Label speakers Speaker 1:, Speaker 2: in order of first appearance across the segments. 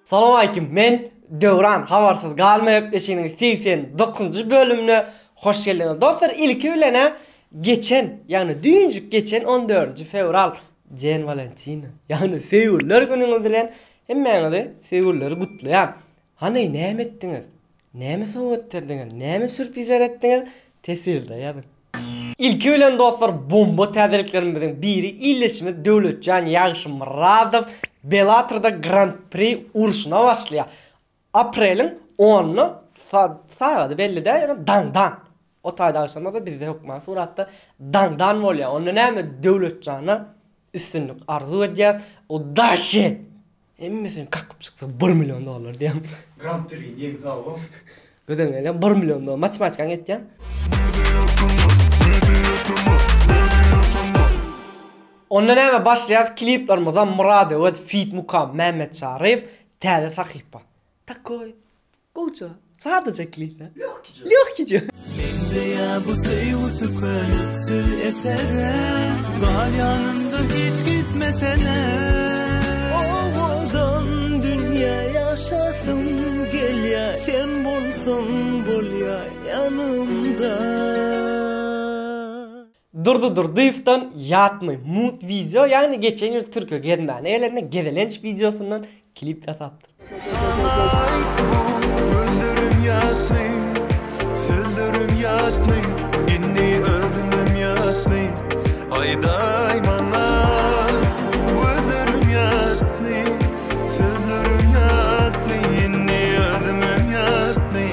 Speaker 1: Salowmalikim men Döwran habarsyz galma gepleşiginiň 89-njy bölümine hoş geldiňiz. Dostlar ilki bilenä geçen ýagny düýnjük geçen 14-nji fewral Den Walentina ýagny söýgüliler günüňiz bilen hemmäňizi söýgülileri gutlaýan. Hany näme etdiňiz? Näme sowgat berdiňiz? Näme sürprizler etdiňiz? Teswirde ýazyň. Ilki bilen dostlar bomba täzeliklerimiziň biri ildeşimiz Döwletjan Ýagşymyradow Bellatorda Grand Prix urşuna başlaýar. Apreliň onuna sagady belli däl ýöne daňdan. O taýda agşam bolsa bizde hökman suratda daňdan bolýar. Onda näme Döwletjana üstünlik arzuw edýäs. Udaşi! Hemmesini kakyp çyksa 1 million dollar diýýän.
Speaker 2: Grand Prix ýeňse awa.
Speaker 1: Göz öňüne gelýän 1 million dollar. Matematikaň ýetýän. Onda näme başlaýas kliplerimize Murad Öwez feat Mukam Mämmet Çaryýew täze sahypa. Takoý gowja sadaja klip.
Speaker 2: Lýohkije.
Speaker 1: Lýohkije.
Speaker 3: Meňzeýä bu söýgi tükeniksiz esere Gal ýanymda hiç gitmesene
Speaker 4: Owadan dünýä ýaşasym gelýä Sen bolsaň bolýa ýanymda.
Speaker 1: Durdy Durdyýewden ýatmy mut wideo ýagny geçen ýyl Türkiýe gezmäne gelende gezelenç wideosyndan klip ýasapdyr.
Speaker 3: Saňa aýt bu gözlerim ýatmy Sözlerim ýatmy Indi özümem ýatmy Aýdaý maňa Gözlerim ýatmy Sözlerim ýatmy Indi özümem ýatmy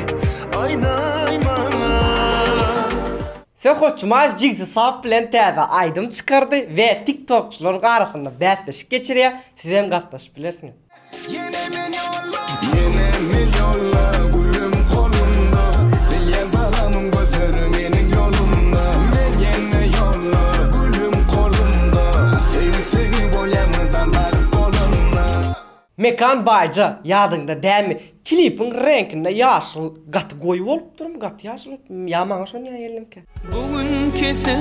Speaker 3: Aýdaý maňa.
Speaker 1: Söhbet Jumaýew jigsi Sap bilen täze aýdym çykardy we tiktokçylaryň arasynda bäsleşik geçirýär, siz hem gatnaşyp bilersiňiz.
Speaker 5: Ýene men ýolda Ýene men ýolda Gülüm golumda Bilýän balamyň gözleri meniň ýolumda Men ýene ýolda Gülüm golumda Söýgi söýgi bolýar mydam baryp bolanda.
Speaker 1: Mekan Baýja ýadyňda dämi klipiň reňkinde ýaşyl gaty goýy bolupdyrmy gaty ýaşyl bolupdyrmy ýa maňa şonýa geldimkä.
Speaker 3: Bu gün kese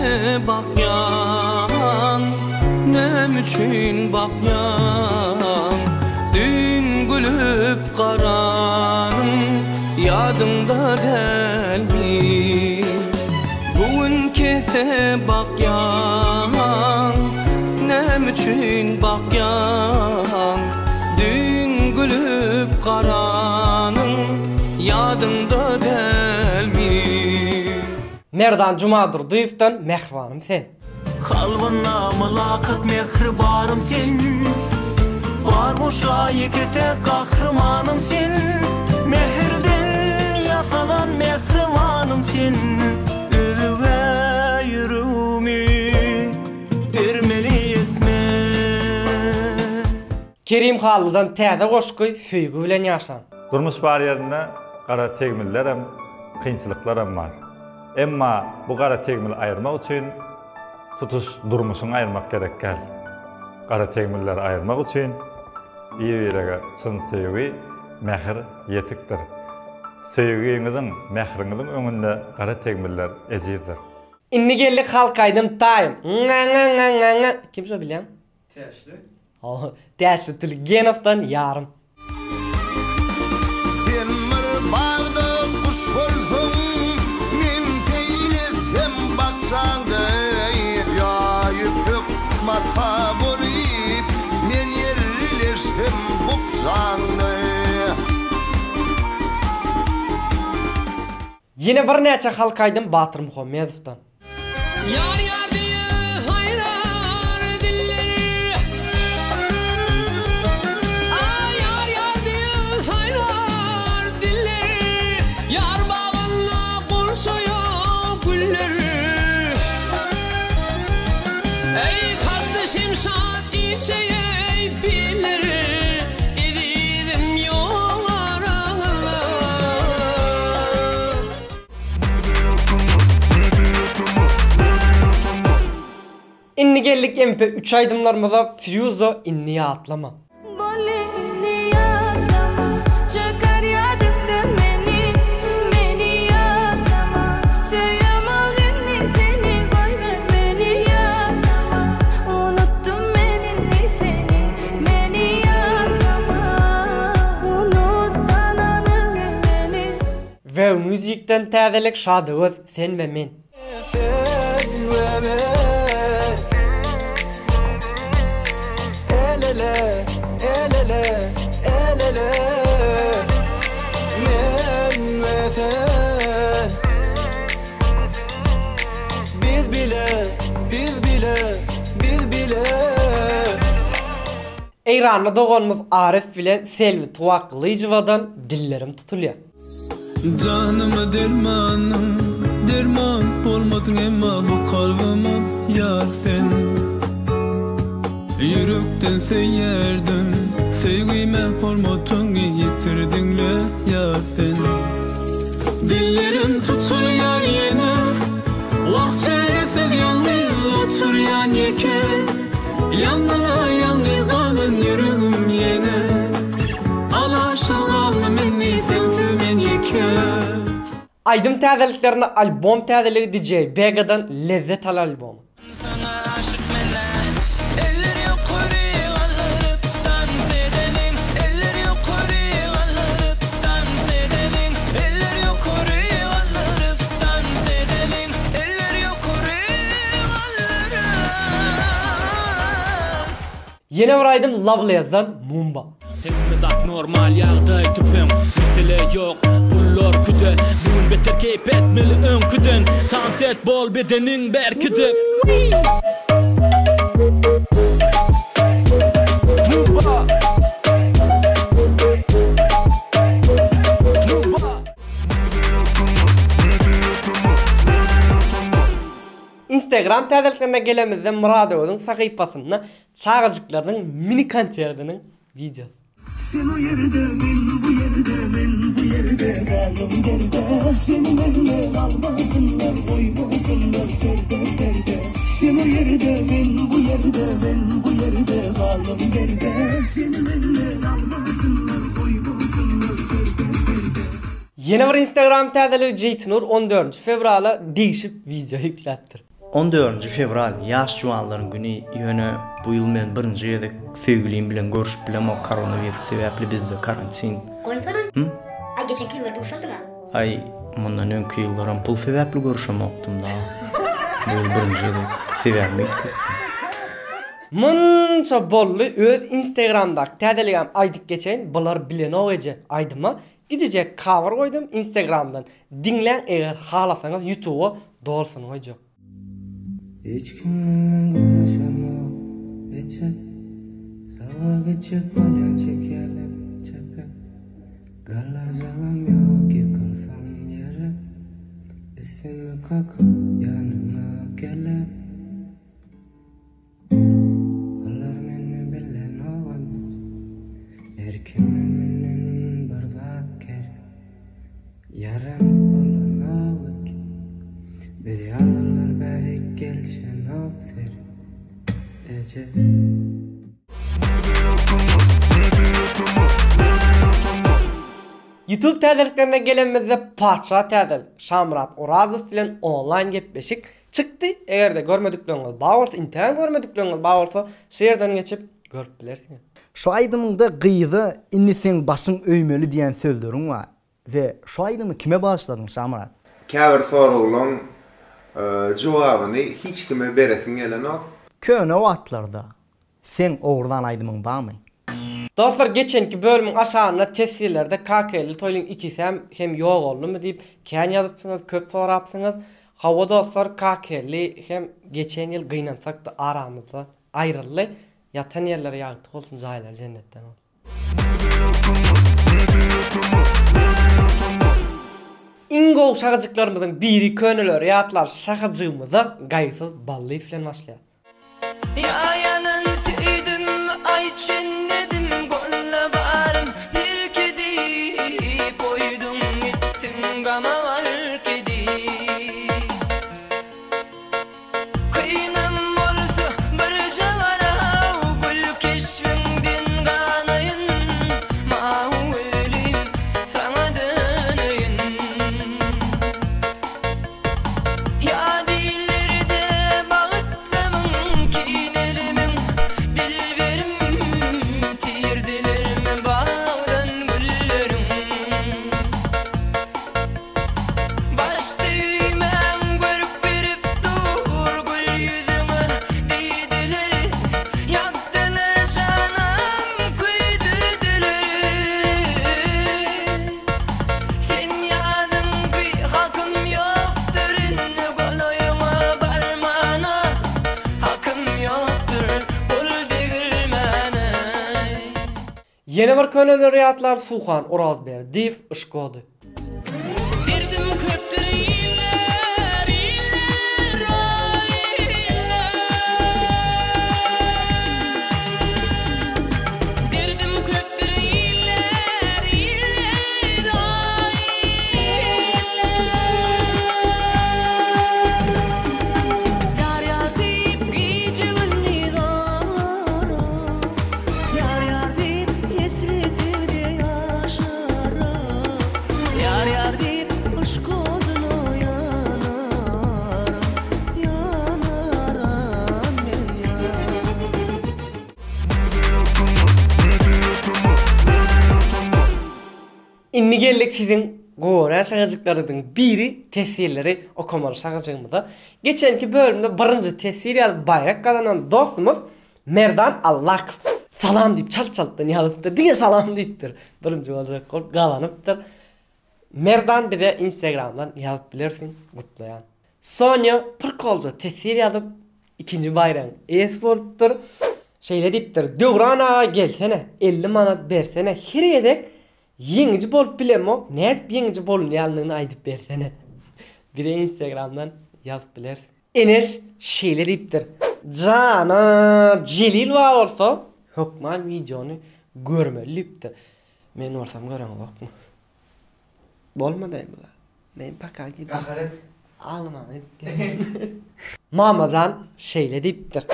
Speaker 3: bakýaň Näme üçin bakýaň Düýn gülüp garanyň Ýadyňda dälmi Bu gün kese bakýaň Näme üçin bakýaň Düýn gülüp garanyň Ýadyňda dälmi.
Speaker 1: Merdan Jumadurdyýewden Mähribanym sen.
Speaker 3: Kalbynda mylakat mähri barym sen Bar goşa ýeke-täk gahrymanym sen Mähirden ýasalan mähribanym sen Özüge ýüregimi bermeli etme.
Speaker 1: Kerim Hallydan täze goşgy Söýgi bilen ýaşan.
Speaker 6: Durmuş bar ýerinde gara tegmillerem, kynçylyklaram bar. Emma bu gara tegmili aýyrmak üçin tutuş durmuşyňy aýyrmak gerek däl. Gara tegmilleri aýyrmak üçin bir-birege çyn söýgi, mähir ýetikdir. Söýgiňiziň, mähriňiziň öňünde gara tegmiller ejizdir.
Speaker 1: Indi geldik halk aýdym taým. Nga-nga-nga-nga-nga. Kim şo bilýäň?
Speaker 2: Täşli.
Speaker 1: Hawa, Täşli Tülegenowdan ýarym.
Speaker 5: Sen bir bagda guş bolsaň, men seýlesem bakjaňda, Ýa ýüpek mata bolup, men ýerleşsem bukjaňda.
Speaker 1: Ýene birnäçe halk aýdym Batyr Muhammedowdan.
Speaker 7: Ýar ýar diýe saýrar diller Aý ýar ýar diýe saýrar diller Ýar bagynda gurşaýar güller Eý kaddy şemşat inçeýe biller Ezizim ýok araňyzda.
Speaker 1: Indi geldik MP üç aýdymlarymyza Firýuza indi ýatlama.
Speaker 8: Boldy indi ýatlama Çykar ýadyňdan meni Meni ýatlama Söýemok indi seni Goýber meni ýatlama Unutdym men indi seni Meni ýatlama.
Speaker 1: Wow Musicden täzelik Şadöwez sen we men.
Speaker 3: Sen we men. El ele, el ele, el ele. Men we sen. Biz bile, biz bile, biz bile.
Speaker 1: Eýranly doganymyz Arif bilen Selbi Tuwakgylyjowadan Dillerim tutulýar.
Speaker 7: Janyma dermanym, derman bolmadyň emma bu kalbyma ýar sen. Ýürekden söýerdim, söýgime hormatyňy ýitirdiňle ýar sen. Dillerim tutulýar ýene, wah çäresiz ýalňyz oturýan ýeke. Ýangyla ýalňyz galan ýüregim ýene, Alaşa galdym indi sensiz men ýeke.
Speaker 1: Aýdym täzeliklerinde albom täzeligi DJ Begadan Lezzet al albomy.
Speaker 3: Saňa aşyk men-ä. Eller ýokary galdyryp tans edeliň Eller ýokary galdyryp tans edeliň Eller ýokary galdyryp tans edeliň Eller ýokary galdyryp.
Speaker 1: Ýene bir aýdym Loveless'dan Mumba.
Speaker 7: Hemme zat normal ýagdaý tüpeň Mesele ýok pullar küde Bu gün beter keýp etmeli öňküden Tans et bol bedeniň berkidip.
Speaker 1: Instagram täzeliklerine gelemizde Myradöwüziň sahypasynda çagajyklarynyň mini konsertiniň wideosy.
Speaker 4: Sen o ýerde men bu ýerde men bu ýerde galdym derde Seni menden almasynlar goýmasynlar perde perde Sen o ýerde men bu ýerde men bu ýerde galdym derde Seni menden almasynlar goýmasynlar perde perde.
Speaker 1: Ýene bir Instagram täzeligi Jeýtinur on dördünji fewrala degişip wideo ýükläpdir.
Speaker 9: On dördünji fewral ýaş juwanlaryň güni ýöne bu ýyl men birinji gezek söýgülim bilen görüşüp bilemok koronawirus sebäpli bizde karantin.
Speaker 10: Goýsana.
Speaker 9: Hum?
Speaker 10: Aý geçenki ýyllar duşansyňa.
Speaker 9: Aý mundan öňki ýyllaram pul sebäpli görüşemokdym da. Bu ýyl birinji gezek sebäbimi üýtgetdim.
Speaker 1: Munça boldy öz instagramdaky täzeligem aýdyp geçeýin bular bilenok eje aýdyma Gijijek cover goýdum instagramdan diňläň eger halasaňyz ýutuba dolsuny goýjak.
Speaker 7: Hiç kim menden gürleşenok eje Saga geçjek bolýan çekýärler çepe Gallarjagam ýok ýykylsam ýere Üstüme kakyp ýanyma gelip Olar meni bilenogam. Her kime menden bir zat gerek. Ýaranyp bolanok eken. Biz ýalylar bärik gelşenok seri. Eje.
Speaker 1: Youtube täzeliklerine gelenimizde Patyşa täzelik Şamyrat Orazow bilen onlaýn gepleşik Çykdy, eger-de görmedikleriňiz bar bolsa, intägem görmedikleriňiz bar bolsa, şu ýerden geçip görüp bilersiňiz.
Speaker 2: Şu aýdymyňda gyza indi seň başyň öýmeli diýen sözleriň bar we şu aýdymy kime bagyşladyň Şamyrat?
Speaker 11: Käbir soraglaň jogabyny hiç kime beresiň gelenok.
Speaker 2: Köne wagtlarda Seň ogurlan aýdymyň bamy?
Speaker 1: Dostlar geçenki bölümiň aşagynda teswirlerde KKL Toýlyň ikisem hem ýogaldymy diýip kän ýazypsyňyz köp sorapsyňyz. Hawa dostlar KKL hem geçen ýyl gynansakda aramyzdan aýryldy. Ýatan ýerleri ýagty bolsun jaýlary jennetden bolsun. Iň gowy şahajyklarymyzyň biri köneleri ýatlar şahajygymyza Gaýgysyz Ballyýew bilen başlaýar.
Speaker 3: Ýaýanan süýdüm aý çennedim Golla barym terk edip Goýduň gitdiň gama gark edip Kynam bolsa birje garaw Gül keşbiňden ganaýyn Mawy gözlim saňa döneýin Ýa dillerde bagytlamyň kinelimi.
Speaker 1: Ýene bir köneleri ýatlar Suhan Orazberdiýew Yşk ody.
Speaker 8: Derdim köpdür iller, iller, oý, iller. Derdim köpdür iller, iller, oý, iller. Ýar ýar diýip gije-gündiz aglaram. Ýar ýar diýip hesretide ýaşaram. Ýar ýar diýip yşk oduna ýanaram. Ýanaram men ýar.
Speaker 1: Indi geldik siziň gowy şagajyklaryňyzyň biri teswirleri okamaly şagajygymyza. Geçenki bölümde birinji teswir ýazyp baýrak gazanan dostumyz Merdan Allakow salam diýip çalt-çaltdan ýazypdyr. Diňe salam diýipdir. Birinji boljak bolup gazanypdyr. Merdan bize Instagramdan ýazyp bilersiň, gutlaýan. Sonýa Prkolja teswir ýazyp, ikinji baýragyň eýesi bolupdyr. Şeýle diýipdir, Döwran aga gelsene, 50 manat bersene, her gezek ýeňiji bolup bilemok, nädip ýeňiji bolunýanlygyny aýdyp bersene. Bize Instagramdan ýazyp bilersiň. Eneş şeýle diýipdir, Jana Jelil bar bolsa, hökman wideony görmeli diýipdir. Men bolsam göreňizokmy? Bolmady bu zat. Men paka gidip.
Speaker 2: Gahar et.
Speaker 1: Aglamany Mamajan şeýle diýipdir.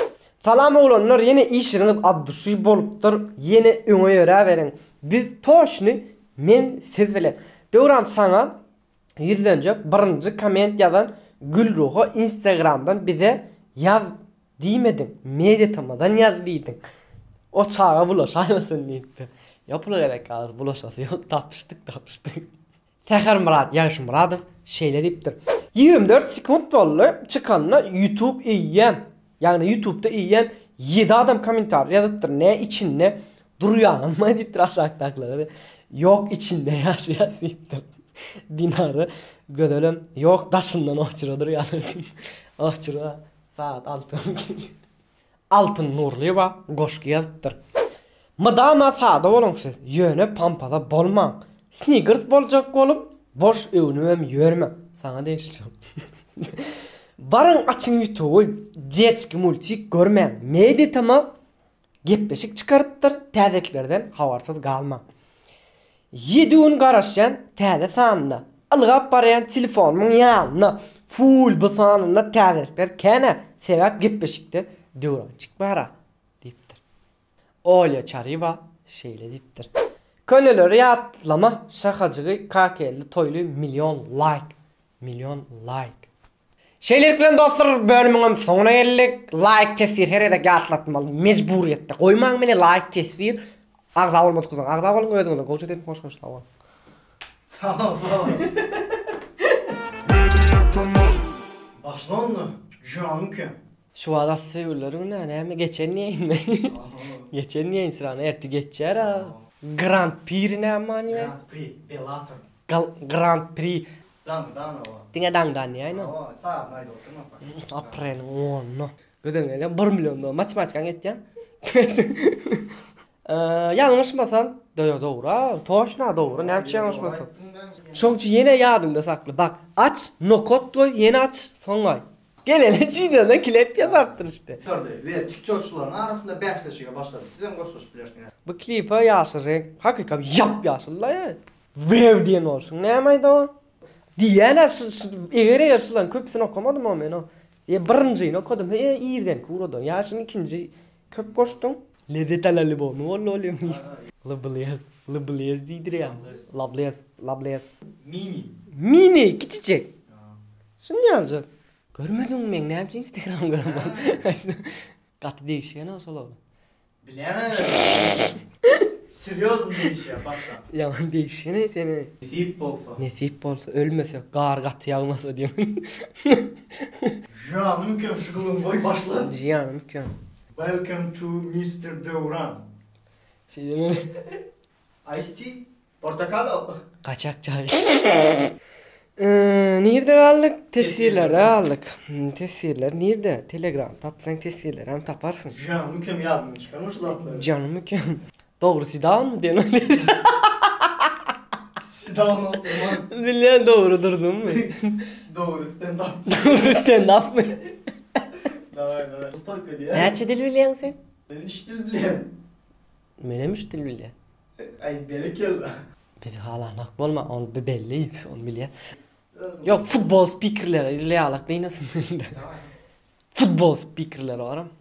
Speaker 1: Salam oglanlar ýene işleriňiz ad duşi bolupdyr ýene öňe ýöräberiň biz toçny men siz bilen. Döwran saňa ýüzlenjek birinji komment ýazan Gülruha instagramdan bize ýaz diýmediň media tm-dan ýaz diýdiň. O çaga bulaşaýmasyn diýipdir. Ýok pula gerek garaz bulaşasy ýok tapyşdyk tapyşdyk. Sähermyrat Ýagşymyradow şeýle diýipdir. 24 sekunt boldy çykanyna youtube eýýäm ýagny youtubeda eýýäm ýedi adam kommentariý ýazypdyr ne içinde Durýaňyzmy diýipdir aşakdakylara. Ýok içinde ýaşaýas diýipdir. Dinara Gözelem ýok daşyndan oçura durýarlar diýip. Oçura sagat 6 Altyn Nurlyýewa goşgy ýazypdyr. Mydama sada boluň siz, ýöne pampaza bolmaň. Snickers boljak bolup, boş öwnübem ýörmäň. Saňa degişli şol. Baryň açyň ýutuby, detski multik görmäň. Media tama Gepleşik çykarypdyr täzeliklerden habarsyz galmaň. Ýedi gün garaşýan täze sanyna. Ylgap barýan telefonymyň ýanyna. Full bu sanynda täzelikler känä sebäp gepleşikde Döwrançik bara diýipdir. Olýa Çaryýewa şeýle diýipdir. Köneleri ýatlama şahajygy kakelli toýly million laýk million laýk. Şeýlelik bilen dostlar bölümiňem soňuna geldik. Laýk teswir her gezek ýatlatmaly mejburyýetde. Goýmaň meni laýk teswir. Agza bolmadyk bolsaň agza boluň özüňize gowja edin hoş hoş sag boluň.
Speaker 2: Sag bol sag bol. Başla onda janym kem.
Speaker 1: Şu wagt asy söýgüliler günä näme geçen diýeýinmi? Geçen diýeýin sirana ertir geçýär a. Grand Prix näme many ber?
Speaker 2: Grand Prix Bellator.
Speaker 1: Grand Prix
Speaker 2: Daňdan owa.
Speaker 1: Diňe daňdan diýäýin.
Speaker 2: Owa, sagadyny aýdyp oturma.
Speaker 1: Apreliň onuna. Gözeň gelýär 1 million dollar. Matematikaň ýetýär. Ýalňyşmasam, doýa dogry. Toşna dogry. Näme üçin ýalňyşmasam? Şoň üçin ýene ýadyňda sakla. Bak, aç, nokat goý, ýene aç, soň aý. Gelene jüýdenden klip ýasapdyr işte.
Speaker 2: Gutardy we tiktokçylaryň arasynda bäsleşige başlady. Sizem goşulyşyp bilersiňiz.
Speaker 1: Bu klipe ýaşyl reňk hakykam ýap-ýaşyl-la. Wew diýen bolşuň näme-aýda o? Diýýän-ä şu şu eger eger şularyň köpüsini okamadym-a men o. E birinjini okadym he irdenki ugradan. Ýa şuny ikinji köp goşduň. Lezzet alaly bolmy boldy ol ýöne. Lblez, lblez diýdirýän. Lablez, lablez.
Speaker 2: Mini.
Speaker 1: Mini, kiçijek. Şuny ýalyjak. Görmediňmi meň näme üçin instagram göremok. Gaty degişgen-ä şol oglan.
Speaker 2: Bilýän Serýozny degişýär başda.
Speaker 1: Ýaman degişgen-eý seni.
Speaker 2: Nesip bolsa.
Speaker 1: Nesip bolsa ölmesek gar gaty ýagmasa diýen.
Speaker 2: Janym kem şu gylyň goý başla.
Speaker 1: Janym kem.
Speaker 2: Welcome to Mister Döwran.
Speaker 1: Şeýdemeli.
Speaker 2: Ice tea? Portakalo.
Speaker 1: Gaçak çaý. Nirde galdyk? Teswirlerde galdyk. Teswirler nirde? Telegram tapsaň teswirlerem taparsyň.
Speaker 2: Janym kem ýadymdan çykarma şu zatlary.
Speaker 1: Janym kem. Dogry sidaunmy diýen ol.
Speaker 9: Sidaun oturman.
Speaker 1: Bilýän dogry durdummy?
Speaker 9: Dogry stand up.
Speaker 1: Dogry stand upmy?
Speaker 9: Daway daway. Stoýka diýýär.
Speaker 1: Näçe dil bilýäň sen?
Speaker 9: Men üç dil bilýän.
Speaker 1: Menem üç dil bilýän.
Speaker 9: Aý berekella.
Speaker 1: Bizi halanak bolma, ol belli, ony bilýän. Ýok, futbol spikerleri ýalak dynasyn mende. Futbol spikerleri baram.